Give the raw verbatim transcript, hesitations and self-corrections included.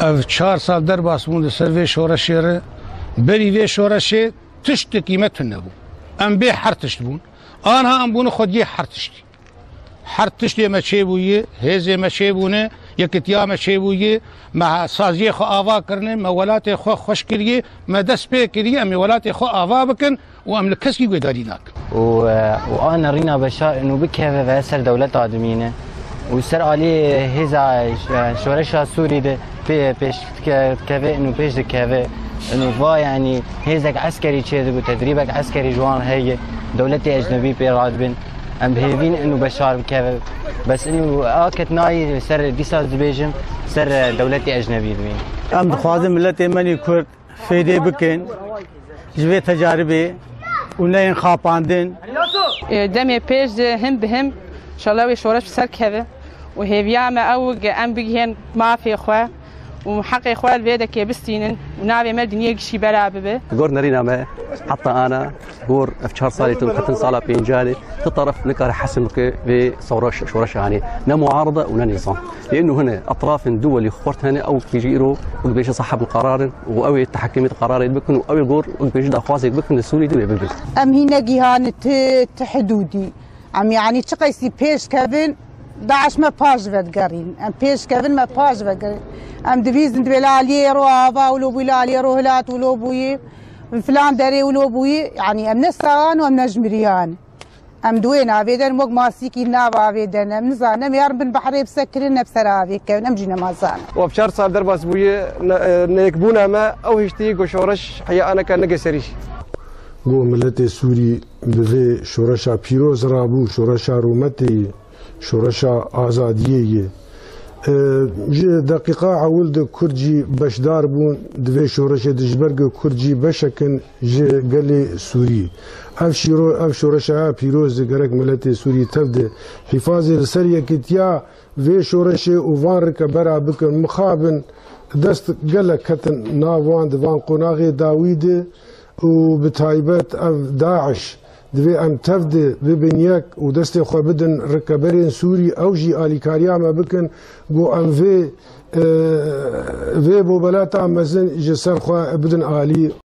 Ev çar sal derbas bûn li ser vê şoreşê re. Berî vê şoreşê tiştekî me tune bû. Em bê her tişt bûn. Anha em bûne xwediyê her tiştî. Her tiştê me çêbûyî, hêzê me çêbûne, yekitiya me çêbûyî, me saziyê xwe ava kirine, me welatê xwe xweş kiriye, me dest pê kiriye, em ê welatê xwe ava bikin û em li keskî guhdarî nakin. û, e, û a nerîna Beşar û bikeve ve ser dewleta dimîne û ser aliyê hêza, e, şoreşa Sûrî de pê, pêş dike-, dikeve û pêş dikeve û va, yanî, hêzek eskerî çêdibe, tedrîbek eskerî ji wan heye, dewletê ecnebî pê radibin. Em bi hêvîn û Beşar bikeve. Bes û a ket nayî ser dîsa dibêjim, ser, e, dewletê ecnebî dimîne. Em dixwazin miletê me nî Kurd fêdê bikin ji vê tecaribê û neyên xapandin. Demê pêş de him bi him şala wê şoreş bi ser keve û hêviya me ew ge em bigihên mafê xwe û heqê xwe li vê dekê bistînin û navê me dinyê gişî bera bibe. Gor nerîna me heta ana, gor ev çar salê tu ketin sala pêncanê, tu teref nikare hesim bike vê şoreş, şoreşa hanê. Ne muarada û ne nizam. Lê inu hine etrafên duwelî xurt hene, ew kî jî îro wek bêje sahibul qerarin û ew ê tehekimê di qerarê dibikin û ew ê gor wek bêje daxwazek bikin li Sûrî dibê bibin. Em hî negihane ti, ti hidûdî. Em, yanî, çi qeysî pêş kevin, DAIŞ me paş vedigerîn. Em pêş kevin, me paş vedigerîn. Em divîzin divê li aliyê ro ava wilo bûyî, li aliyê ro hilat wilo bûyî, filan derê wilo bûyî. Yanî, em ne saxan û em ne ji miriyan. Em di wê navê de ne, wek masîkî nav avê de ne. Em nizanin, em ya rin bin behrê bisekirin, ne bi ser avê kevin, em jî nema zanin. Û ev çar sal derbas bûye, ne, e, neyekbûna me, ew hiştî ku şoreş heya aneka neke serî. Ku miletê Sûrî bi vê şoreşa pîroz rabû, şoreşa rûmetê yê, şoreşa azadiyê yê. E, ji deqîqa ewil de Kurd jî beşdar bûn di vê şoreşê de, ji ber ku Kurd jî beşek in ji gelê Sûrî. Ev şîro-, ev şoreşa pîroz e, gerek miletê Sûrî tev de hîfazê li ser yekitiya vê şoreşê û van rike bera bikin. Mixabin dest gelek ketin nav wan di van qonaxê dawî de û bi taybet ev DAIŞ. Divê em tev de bibin yek û destê xwe bidin rikeberên Sûrî, ew jî alîkariya me bikin, ku em vê, e, vê bobelata mezin ji ser xwe bidin alî.